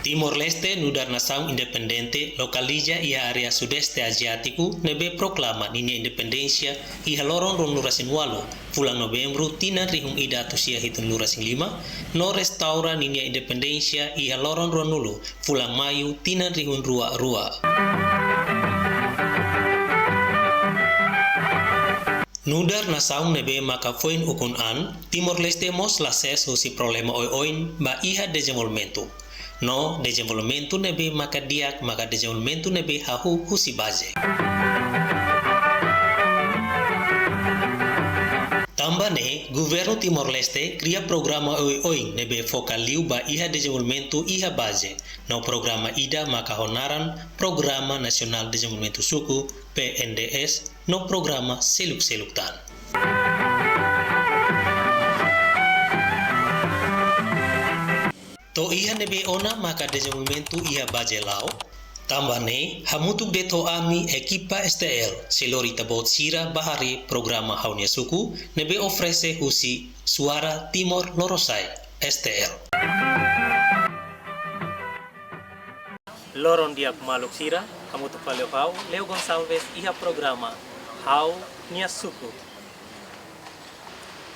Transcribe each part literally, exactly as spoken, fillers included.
Timor-Leste nu'udar nasaun independente lokaliza iha área Sudeste Aziátiku ne'ebé proklama ninia independénsia iha loron ruanulu-resin-ualu, fulan Novembru tinan rihun ida atus sia hitunulu-resin-lima, no restaura ninia independénsia iha loron ruanulu, fulan Maiu tinan rihun rua rua. Nu'udar nasaun ne'ebé maka foin ukun an, Timor-Leste mós la sees husi problema oioin ba iha dezenvolvimentu. No dezenvolvimentu ne'ebé maka di'ak maka dezenvolvimentu ne'ebé hahú husi baze. Tanba ne'e, Governu Timor-Leste kria programa oioin ne'ebé foka liu ba iha dezenvolvimentu iha baze. No programa ida maka ho naran Programa Nasionál Dezenvolvimentu Suku, P N D S, no programa seluk-seluk tan. To'o iha ne'ebé ona maka dezenvolvimentu iha baze la'o? Tanba ne'e, hamutuk de'it ho ami ekipa S T L, sei lori ita-boot sira bá haree programa Ha'u-nia Suku, ne'ebé oferese husi Suara Timor Lorosa'e, S T L. Loron di'ak maluk sira, hamutuk fali ho ha'u, Leo Gonçalves, iha programa Ha'u-nia Suku.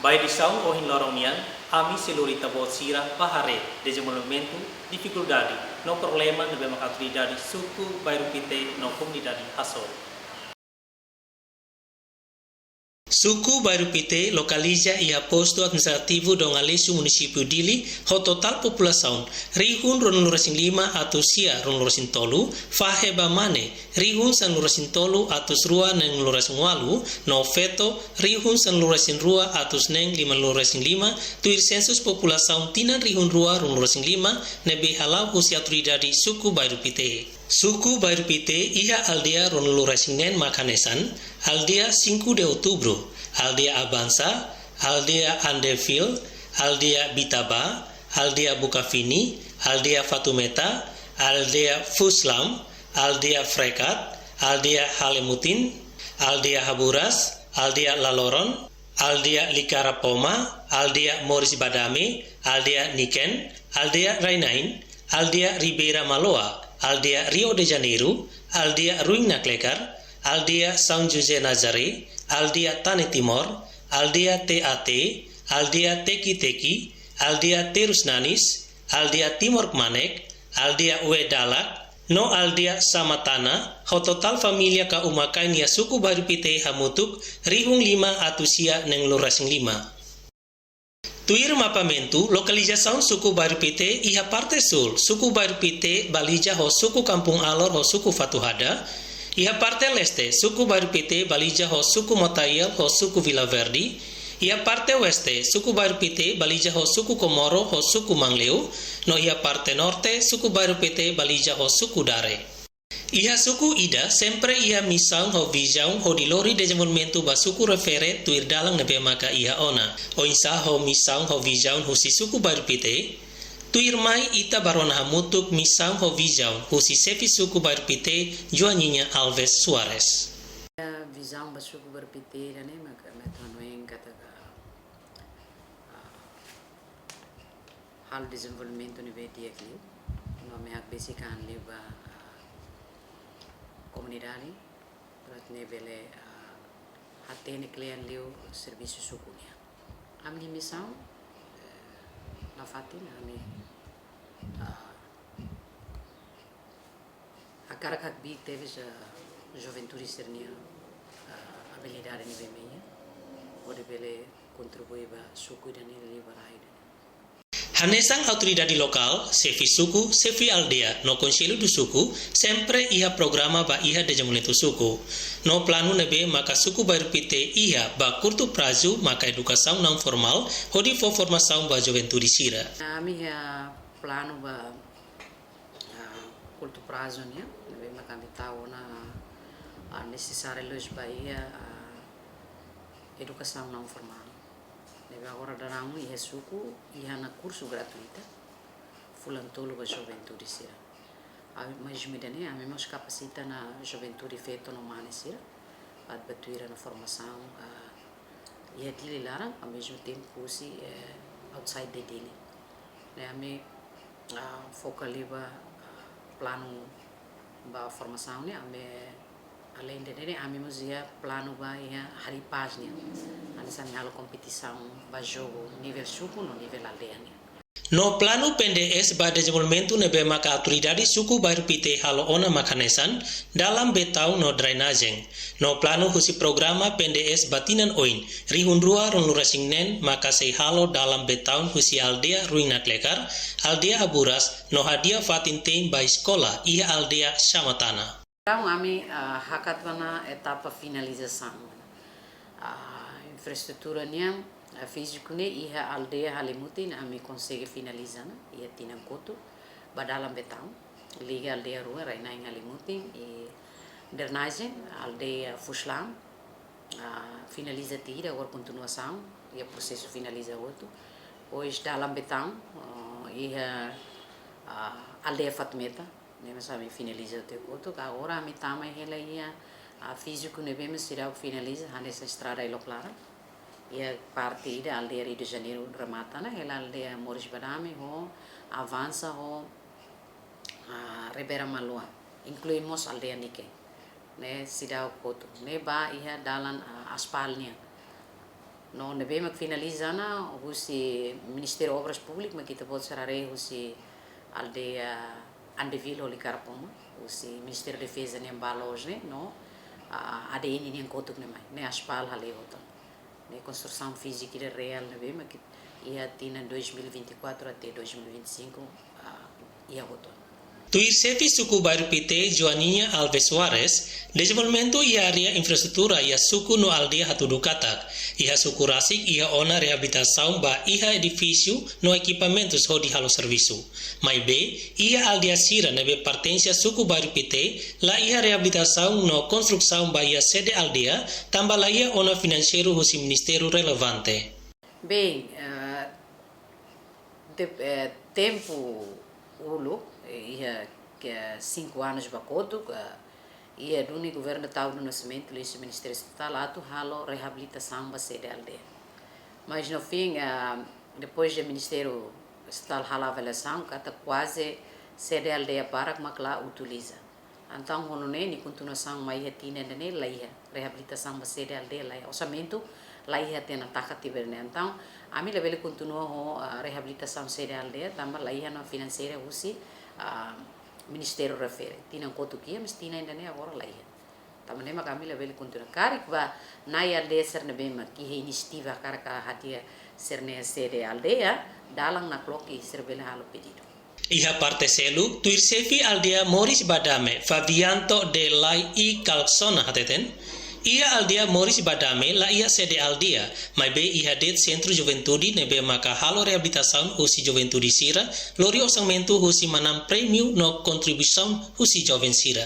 Ba edisaun ohin loron nian, ami sei lori ita-boot sira bá haree dezenvolvimentu, difikuldade, no problema ne'ebé maka autoridade suku Bairru Pité no komunidade hasoru. Suku Bairru Pité lokaliza iha postu administrativu Dom Aleixo, munisípiu Dili, ho totál populasaun rihun ruanulu-resin-lima atus sia ruanulu-resin-tolu, fahe ba mane rihun sanulu-resin-tolu atus rua neenulu-resin-ualu, no feto rihun sanulu-resin-rua atus neen limanulu-resin-lima, tuir sensus populasaun tinan rihun rua ruanulu-resin-lima, ne'ebé hala'o husi autoridade suku Bairru Pité. Suku Bairru Pité iha aldeia ruanulu-resin-neen mak hanesan, aldeia Cinco de Outubro, aldeia Avança, aldeia Andeville, aldeia Bitaba, aldeia Bukafini, aldeia Fatumeta, aldeia Fuslam, aldeia Frekat, aldeia Halemutin, aldeia Haburas, aldeia Laloron, aldeia Likara Poma, aldeia Moris Badame, aldeia Niken, aldeia Rainain, aldeia Ribeira Maloa, aldeia Rio de Janeiro, aldeia Ruin Naklekar, aldeia São José Nazaré, aldeia Tane Timor, aldeia T A T, aldeia Teki Teki, aldeia Terus Nanis, aldeia Timor Kmanek, aldeia Uedalak, no aldeia Samatana, ho totál família ka uma-kain iha suku Bairru Pité hamutuk rihun lima atus sia neenulu-resin-lima. Tuir mapamentu lokalizasaun suku Bairru Pité iha parte súl, suku Bairru Pité baliza ho suku Kampung Alor ho suku Fatuhada, iha parte leste, suku Bairru Pité baliza ho suku Motaiel ho suku Vila Verde, iha parte oeste, suku Bairru Pité baliza ho suku Komoro ho suku Mangleu, no iha parte norte, suku Bairru Pité baliza ho suku Dare. Iha suku ida sempre iha misaun ho vizaun hodi lori dezenvolvimentu ba suku refere tuir dalan ne'ebé maka iha ona. Oinsá ho misaun ho vizaun husi suku Bairru Pité, tuirmai ita bá rona hamutuk misaun ho vizaun husi xefe suku Bairru Pité, Joaninha Alves Soares. Vizaun ba suku Bairru Pité ida-ne'e maka, mak hanoin katak, ah, halo dezenvolvimentu ne'ebé di'ak liu, no ami hakbesik an liu ba, ah, komunidade, para atu nune'e bele, ah, hatene kle'an liu servisu suku nian. Ami-nia misaun, eh, nafatin, ami, ah, hakarak hakbiit tebes, ah, juventude sira-nia, ah, abilidade ne'ebé mak iha, hodi bele kontribui ba suku ida-ne'e liu ba rai ida-ne'e. Hanesan autoridade lokál, xefe suku, xefe aldeia, no konsellu do suku, sempre iha programa ba iha dezenvolvimentu suku. No planu ne'ebé maka suku Bairru Pité iha ba kurtu prazu maka edukasaun naun formál, hodi fó formasaun ba juventude sira. Ami iha planu ba, ah, kurtu prazu nian, ne'ebé maka ami tau ona, ah, nesesáriu loos ba iha, ah, edukasaun naun formál. Ne'ebé agora daudaun iha suku, iha ona kursu gratuita, fulan tolu ba juventude sira. Ami, mezmu ida-ne'e, ami mós kapasita ona juventude feto no mane sira, atu bá tuir ona formasaun, ah, iha Dili laran, ao mesmo tempo husi, eh, outside de Dili. Ne'e ami Ah, foka liu ba, ah, planu ba formasaun ne'e, ami, alende ne'e, ami mós iha planu ba iha Hari Pás nian. Hanesan ami halo kompetisaun ba jogu nivel suku no nivel aldeia nian. No planu P N D S ba dezenvolvimentu ne'ebé maka autoridade suku Bairru Pité halo ona mak hanesan, dalan betaun no drenajen. No planu husi programa P N D S ba tinan oin, rihun rua ruanulu-resin-neen maka sei halo dalan betaun husi aldeia Ruinaklecar, aldeia Aburas, no hadi'a fatin te'in ba eskola iha aldeia Xamatana. Entaun, ami, ah, hakat ona etapa finalizasaun. Ah, infraestrutura nian, ah, fíziku ne'e iha aldeia Halimutin, ami konsege finaliza ona iha tinan kotuk, ba dalan betaun, liga aldeia rua, rai-na'in Halimutin, i drenajen, aldeia Fuslán, ah, finaliza tiha ida, agora kontinuasaun, iha prosesu finaliza hotu. Depois dalan betaun, ah, iha, ah, aldeia Fatumeta, ne'e mós ami finaliza hotu, hotu. Agora ami tama hela iha, ah, fíziku ne'ebé mós seidauk finaliza, hanesan estrada Ilok Laran. Iha parte ida aldeia Rio de Janeiro remata ona, hela aldeia Moris Badame ho avansa ho, ah, Ribera Maloa, inklui mós aldeia Niken. Ne'e seidauk hotu. Ne'e ba iha dalan, ah, aspal nian. No ne'ebé mak finaliza ona husi Ministériu Obras Públikas, mak ita-boot sira haree husi aldeia Andeville ho Likarapoma, husi Ministériu Defeza nian ba loos ne'e, no, ah, A D N nian kotuk ne'e mai. Ne'e aspal hale'u hotu. Ne'e konstrusaun fízika ida reál ne'ebé mak iha tinan dois mil e vinte e quatro até dois mil e vinte e cinco, ah, iha hotu. Tuir xefe suku Bairru Pité, Joaninha Alves Soares, dezenvolvimentu iha área infraestrutura iha suku no aldeia hatudu katak, iha suku rasik iha ona reabilitasaun ba iha edifísiu no ekipamentus hodi halo servisu. Maibé, iha aldeia sira ne'ebé pertense suku Bairru Pité, la iha reabilitasaun no konstrusaun ba iha sede aldeia, tanba la iha ona finanseiru husi ministériu relevante. Bem, ah, de, eh, tempu uluk, eh, iha ke cinco anos ba kotuk, ah, iha duni governu Taur Melo Nascimento, liuhusi Ministériu Estatál atu halo reabilitasaun ba sede aldeia. Mas no fim, ah, depois de Ministériu Estatál halo avaliasaun, katak kuaze sede aldeia barak mak la utiliza. Entaun, ho nune'e, nia kontinuasaun mai iha tinan ida-ne'e la iha, reabilitasaun ba sede aldeia la iha, orsamentu la iha, tinan taka tiha ne'e. Entaun, ami labele kontinua ho, ah, reabilitasaun sede aldeia, tanba la iha ona finanseiru husi, ah, ministériu refere. Tinan kotuk iha, mas tinan ida-ne'e agora la iha. Tanba ne'e mak ami labele kontinua. Karik ba na'i aldeia sira ne'ebé mak iha inisiativa hakarak hadi'a sira-nia sede aldeia, dalan nakloke sira bele halo pedidu. Iha parte seluk, tuir xefe aldeia Moris Badame, Fabianto de Lai i Calsona hateten, iha aldeia Moris Badame la iha sede aldeia, maibé iha de'it sentru juventude ne'ebé maka halo reabilitasaun husi juventude sira, lori orsamentu husi manán prémiu no kontribuisaun husi joven sira.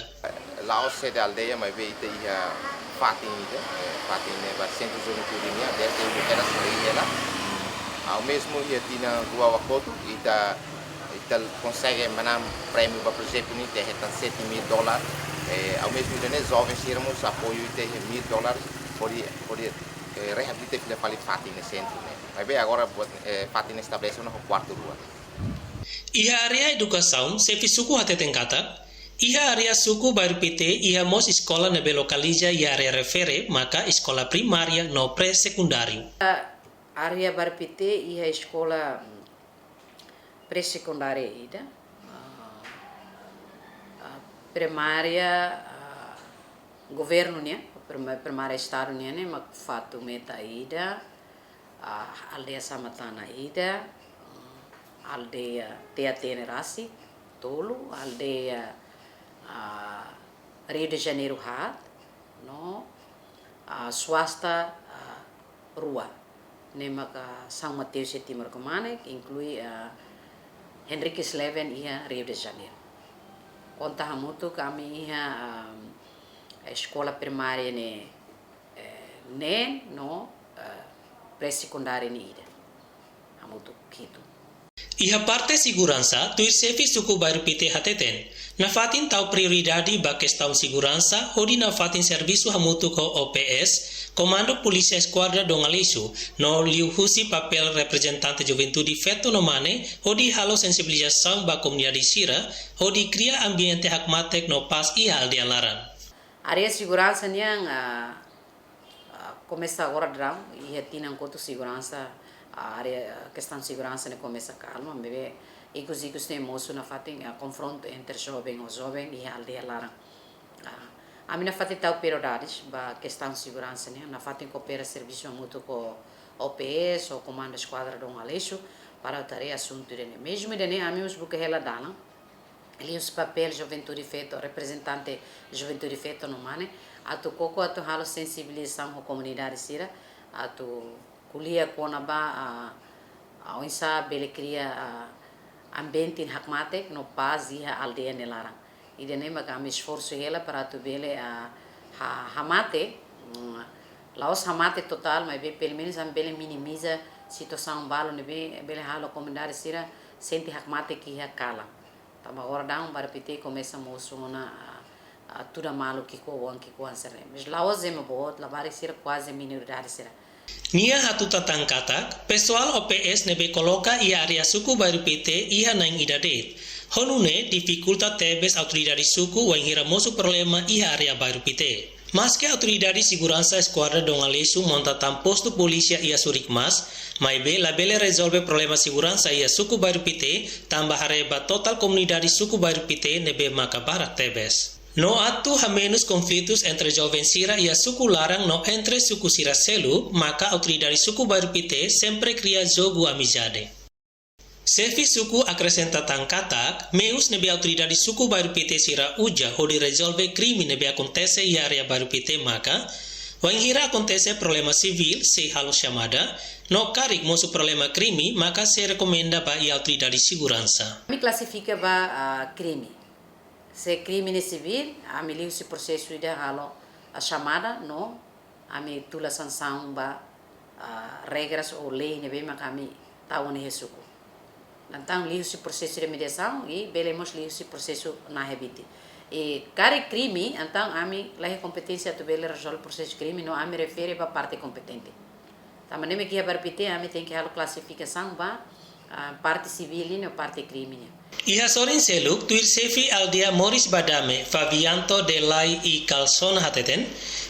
La'ós sede aldeia, maibé ita iha fatin ida, eh, fatin ne'e ba sentru juventude nian, desde uluk kedas mai hela. Ao mesmo iha tinan rua ba kotuk, ita, ita konsege manán prémiu ba projetu ne'e, ita hetan sete mil dólar. Eh, ao mesmo ida-ne'e, joven sira mós apoiu ita iha mil dólar, hodi, hodi, eh, reabilita fila fali fatin ne'e sentru ne'e. Maibé agora buat, eh, fatin ne'e estabelese ona ho kuartu rua. Iha área edukasaun, xefe suku hateten katak, iha área suku Bairru Pité iha mós eskola ne'ebé lokaliza iha área refere, maka eskola primária no pré-sekundáriu. Área Bairru Pité iha eskola, mm, pré-sekundária ida, ah, ah, primária, ah, governu nian, prima-, primária estadu nian ne'e mak Fatumeta ida, ah, aldeia Xamatana ida, ah, aldeia T A T ne'e rasik tolu, aldeia, ah, Rio de Janeiro haat, no, ah, swasta, ah, rua. Ne'e maka São Mateus iha Timor Kmanek, inklui, ah, Henriquez Leven iha Rio de Janeiro. Konta hamutuk ami iha, ah, eskola primária ne'e, eh, neen no, eh, pré-sekundária ne'e ida. Hamutuk hitu. Iha parte seguransa, tuir xefe suku Bairru Pité hateten, nafatin tau prioridade ba kestaun seguransa, hodi nafatin servisu hamutuk ho O P S, Komandu Polísia Eskuadra Dom Aleixo, no liuhusi papél reprezentante juventude feto no mane, hodi halo sensibilizasaun ba komunidade sira, hodi kria ambiente hakmatek no pás iha aldeia laran. Área seguransa nian, ah, ah, komesa agora daudaun, iha tinan kotuk seguransa, ah, área, ah, kestaun seguransa ne'e komesa kalma, maibé ikus-ikus ne'e mosu nafatin, ah, konfrontu entre joven ho joven iha aldeia laran. Ah, ami nafatin tau prioridade ba kestaun seguransa nian, nafatin koopera servisu hamutuk ho O P S, ho Komandu Eskuadra Dom Aleixo, para atu haree asuntu ida-ne'e. Mezmu ida-ne'e ami mós buka hela dalan, liuhusi papél juventude feto, reprezentante juventude feto no mane, atu koko atu halo sensibilizasaun ho komunidade sira, atu ko'alia kona-ba, ah, ah, oinsá bele kria, ah, ambiente hakmatek no pás iha aldeia nia laran. Ida-ne'e maka ami esforsu hela para atu bele, ah, ha-, hamate, mm, la'ós hamate totál, maibé pelumenus ami bele minimiza situasaun balu ne'ebé bele halo komunidade sira sente hakmatek iha kalan. Tanba agora daudaun Bairru Pité komesa mosu ona, ah, ah, tuda malu ki'ikoan, ki'ikoan sira-ne'e. Mas la'ós ema boot, labarik sira kuaze minoridade sira. Nia hatutan tan katak, pesoál O P S ne'ebé koloka iha área suku Bairru Pité iha na'in ida de'it. Ho nune'e difikulta tebes autoridade suku wainhira mosu problema iha área Bairru Pité. Maske autoridade seguransa Eskuadra Dom Aleixo monta tan postu polísia iha Surikmas, maibé labele rezolve problema seguransa iha suku Bairru Pité, tanba haree ba totál komunidade suku Bairru Pité ne'ebé maka barak tebes. No atu hamenus konflitus entre joven sira iha suku laran no entre suku sira seluk, maka autoridade suku Bairru Pité sempre kria jogu amizade. Xefe suku akresenta tan katak, meius ne'ebé autoridade suku Bairru Pité sira uza hodi rezolve krime ne'ebé akontese iha área Bairru Pité maka, wainhira akontese problema sivíl sei halo xamada, no karik mosu problema krime maka sei rekomenda ba iha autoridade seguransa. Ami klasifika ba, ah, krime. Se krime ne'e sivíl, ami liuhusi prosesu ida halo, ah, xamada, no ami tula sansaun ba, ah, regras ou lei ne'ebé maka ami tau ona iha suku. Entaun liuhusi prosesu de mediasaun i bele mós liuhusi prosesu nahebiti. I karik krime, entaun ami la iha kompeténsia atu bele rezolve prosesu krime, no ami refere ba parte kompetente. Tanba ne'e mak iha Bairru Pité ami tenke halo klasifikasaun ba, ah, parte sivíl nian no parte krime nian. Iha sorin seluk, tuir xefe aldeia Moris Badame, Fabianto Delai i Kalsona hateten,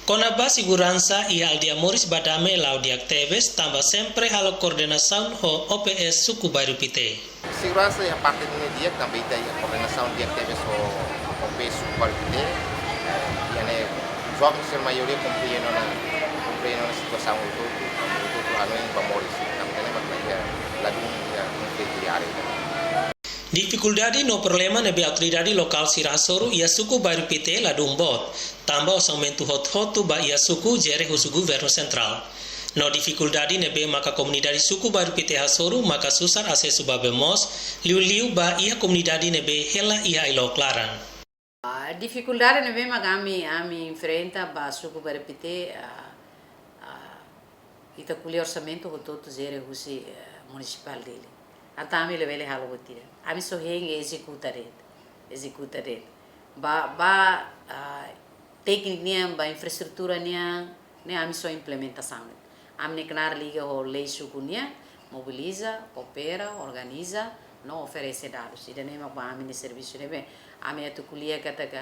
kona-ba seguransa iha aldeia Moris Badame la'o di'ak tebes, tanba sempre halo koordenasaun ho O P S suku Bairru Pité. Seguransa iha parte ne'e di'ak, tanba ita iha koordenasaun di'ak tebes ho, ho O P S suku Bairru Pité. Iha ne'e joven sira maioria komprende ona, komprende ona situasaun hotu-hotu, hotu-hotu hanoin ba moris. Tanba ne'e mak iha ladún iha konflitu iha área. Difikuldade no problema ne'ebé autoridade lokál sira hasoru iha suku Bairru Pité ladún boot, tanba orsamentu hotu-hotu ba iha suku jere husi governu sentrál. No difikuldade ne'ebé maka komunidade suku Bairru Pité hasoru maka susar asesu ba bee moos, liuliu ba iha komunidade ne'ebé hela iha ailok laran. Ah, difikuldade ne'ebé maka ami, ami enfrenta ba suku Bairru Pité, ah, ah, ita ko'alia orsamentu hotu-hotu jere husi, eh, munisipál Dili. Entaun ami labele halo buat ida. Ami só hein ezekuta de'it, ezekuta de'it. Ba, ba, ah, tékniku nian, ba infraestrutura nian, ne'e ami só implementasaun. Ami-nia knaar liga ho lei suku nian, mobiliza, koopera, organiza, no oferese dadus. Ida-ne'e mak ba ami-nia servisu ne'ebé. Ami atu ko'alia katak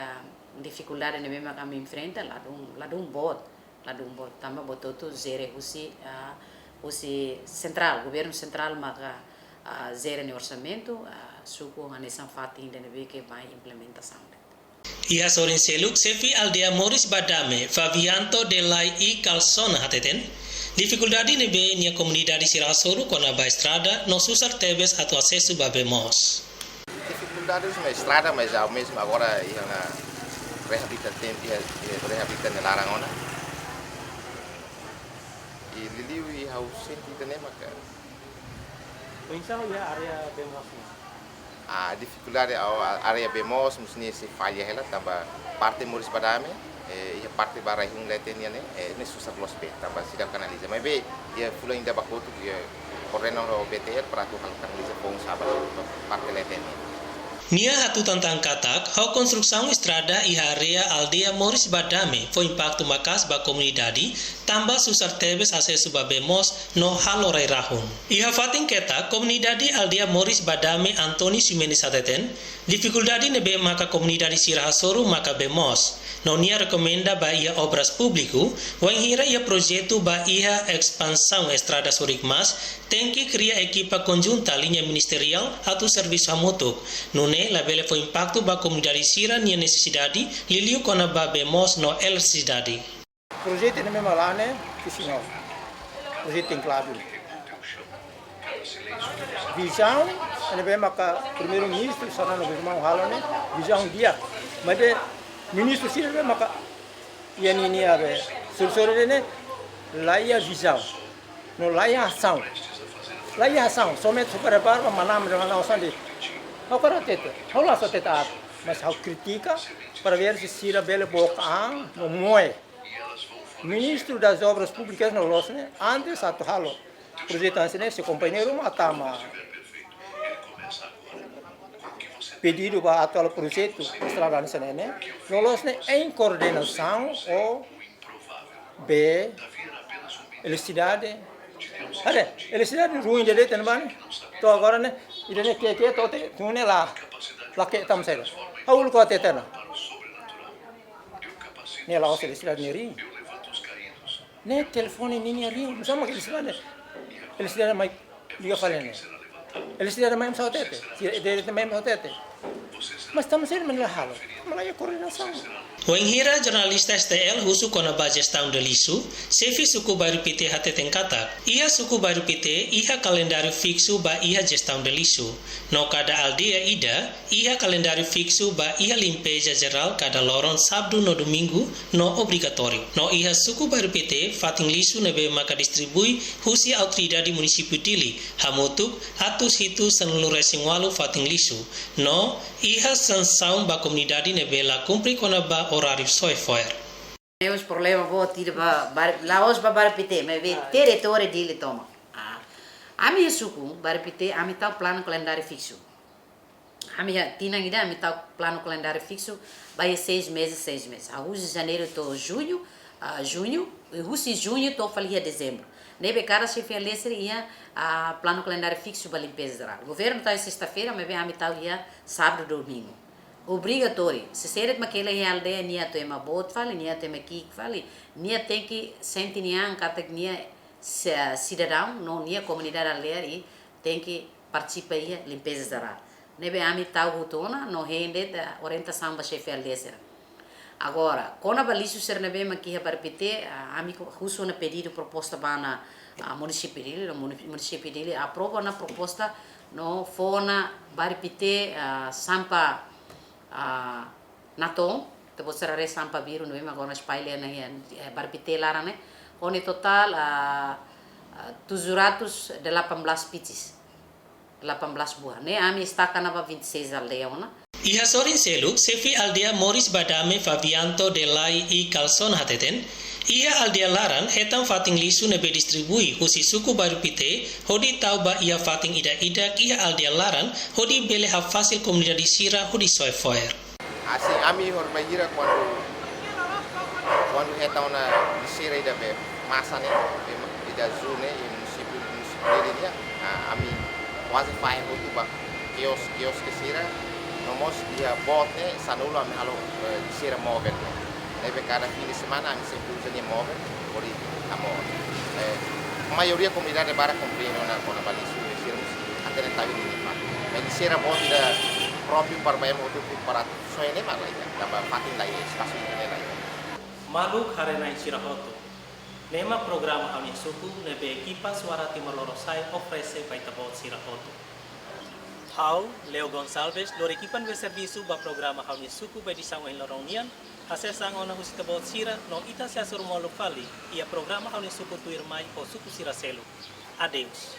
difikuldade ne'ebé mak ami enfrenta, ladún, ladún boot, ladún boot. Tanba buat hotu jere husi, ah, husi sentrál, governu sentrál maka, ah, jere nia orsamentu, ah, suku hanesan fatin ida ne'ebé ke mai implementasaun. Iha sorin seluk, xefe aldeia Moris Badame, Fabianto Delai i Kalsona hateten, difikuldade ne'ebé nia komunidade sira hasoru kona-ba estrada no susar tebes atu asesu ba bee moos. Difikuldade iha estrada, mas ao mesmo agora iha ona reabilita tem, iha, iha reabilita nia laran ona. I liuliu iha ha'u sente ida-ne'e maka. Oinsá iha área bee moos? Ah, difikuldade iha área bee moos, mós ne'e sei falla hela, tanba parte Moris Badame, Eh, iha parte ba rai-hun leten nian ne'e, eh, ne'e susar loos be, tanba seidauk kanaliza. Maibé, iha fulan ida ba kotuk, iha koordena ho B T L para atu halo kanaliza foun saba ba parte leten nian. Nia hatutan tan katak, ho konstrusaun estrada iha área aldeia Moris ba Dame, fó impaktu maka'as ba komunidade, tanba susar tebes asesu ba bee moos no halo rai-rahun. Iha fatin ketak, komunidade aldeia Moris ba Dame António Ximenes hateten, difikuldade ne'ebé maka komunidade sira hasoru maka bee moos. No nia rekomenda ba iha Obras Públiku, wainhira iha projetu ba iha espansaun estrada sorik mas, tenke kria ekipa konjunta liña ministeriál atu servisu hamutuk. Nune'e labele fó impaktu ba komunidade sira-nia nesesidade, liuliu kona-ba bee moos no eletrisidade. Projetu ne'e memang la'o ne'e, ke sinal. Projetu enklave. Vizaun, ne'ebé maka Primeiru-Ministru Xanana Gusmão halo ne'e, vizaun di'ak. Maibé ministru sira ne'ebé maka iha ninia be, soru-soru ne'e, la iha vizaun. No la iha asaun. La iha asaun, somente só prepara ba manán, manán osan de'it. Ha'u hakarak hatete, ha'u la só hatete aat, mas ha'u kritika, para ver se sira bele book an, no moe. Ministru das Obras Públicas no loos ne'e, antes atu halo projetu hanesan ne'e, seu kompañeiru mak tama pedidu ba atu halo projetu estrada hanesan ne'e, no loos ne'e, em coordenação ho bee, eletrisidade. Haree, eletrisidade ruin de'it ne'ebá ne'e. To'o agora ne'e, ida-ne'e ke, ke, to'o te, tune la, la ke tam saida. Ha'u uluk hatete ona. Ne'e la'ós eletrisidade nia riin. Ne'e telefone ninia riin. Nusá mak eletrisidade, eletrisidade mai liga fali ne'e. Eletrisidade mai mós hatete. Sira hatete mai mós hatete. Mas tanba saida mak la halo? Tanba la iha koordenasaun. Wainhira jornalista S T L husu kona-ba jestaun de lixu, xefe suku Bairru Pité hateten katak, iha suku Bairru Pité iha kalendáriu fiksu ba iha jestaun de lixu. No kada aldeia ida, iha kalendáriu fiksu ba iha limpeza jerál kada loron sábadu no domingu no obrigatóriu. No iha suku Bairru Pité fatin lixu ne'ebé maka distribui husi Autoridade Munisípiu Dili, hamutuk atus hitu sanulu-resin-ualu fatin lixu. No iha sansaun ba komunidade ne'ebé la kumpre kona-ba oráriu soe fo'er. Temos problema boot ida ba, ba, la'ós ba Bairru Pité, maibé territóriu Dili tomak. Ah, ami suku, Bairru Pité, ami tau planu kalendáriu fiksu. Ami iha tinan ida, ami tau planu kalendáriu fiksu, ba iha seis meses, seis meses. Ah, husi janeiru to'o juñu, ah, juñu, i husi juñu to'o fali iha dezembru. Ne'ebé kada xefe aldeia sira iha, ah, planu kalendáriu fiksu ba limpeza jerál. Governu tau iha sesta-feira, maibé ami tau iha sábadu, domingu. Obrigatóriu. Se sira mak hela iha aldeia, nia atu ema boot fali, nia atu ema ki'ik fali, nia tenke sente nia an katak nia si-, sidadaun, no nia komunidade aldeia i tenke partisipa iha limpeza jerál. Ne'ebé ami tau hotu ona, no hein de'it orientasaun ba xefe aldeia sira. Agora, kona-ba lixu sira ne'ebé mak iha Bairru Pité, ah, ami ko-, husu ona pedidu proposta ba ona, ah, Munisípiu Dili, no muni-, Munisípiu Dili aprova ona proposta, no fó ona Bairru Pité, ah, sampah, ah, natoon, ita-boot sira haree sampah biru ne'ebé mak agora espalla ona iha, eh, Bairru Pité laran ne'e, ho nia totál, ah, ah, tujuh ratus delapan belas pitches. Delapan belas buah. Ne'e ami estaka ona ba vinte e seis aldeia ona. Iha sorin seluk, xefe aldeia Moris ba Dame Fabianto Delai i Calson hateten, iha aldeia laran hetan fatin lixu ne'ebé distribui husi suku Bairru Pité, hodi tau ba iha fatin ida-idak iha aldeia laran, hodi bele hafasil komunidade sira hodi soe fo'er. Asin ami hor bainhira kuandu, kuandu hetan ona lixeira ida be masa ne'e, be ida zu ne'e, iha munisípiu, munisípiu Dili nian, ah, ami kuaze fahe hotu ba kios, kioske sira, no mós iha boot ne'e, sanulu ami halo, eh, lixeira móvel ne'e. Ne'ebé kada fin de semana ami sempre uza nia móvel, hodi hamoos. Eh, maioria komunidade barak komprende ona kona-ba lixu, sira mós hatene tau ida-ne'e fatin. Mas lixeira boot ida própriu para ba ema hotu para soe ne'e mak la iha, tanba fatin la iha, espasu ida-ne'e la iha. Maluk haree-na'in sira hotu. Ne'e mak programa Ha'u-nia Suku ne'ebé ekipa Suara Timor Lorosa'e oferese ba ita-boot sira hotu. Ha'u, Leo Gonçalves, lori ekipa ne'ebé servisu ba programa Ha'u-nia Suku ba edisaun ohin loron nian, hasees an ona husi ita-boot sira, no ita sei hasoru molok fali iha programa Ha'u-nia Suku tuirmai ho suku sira seluk. Adeus.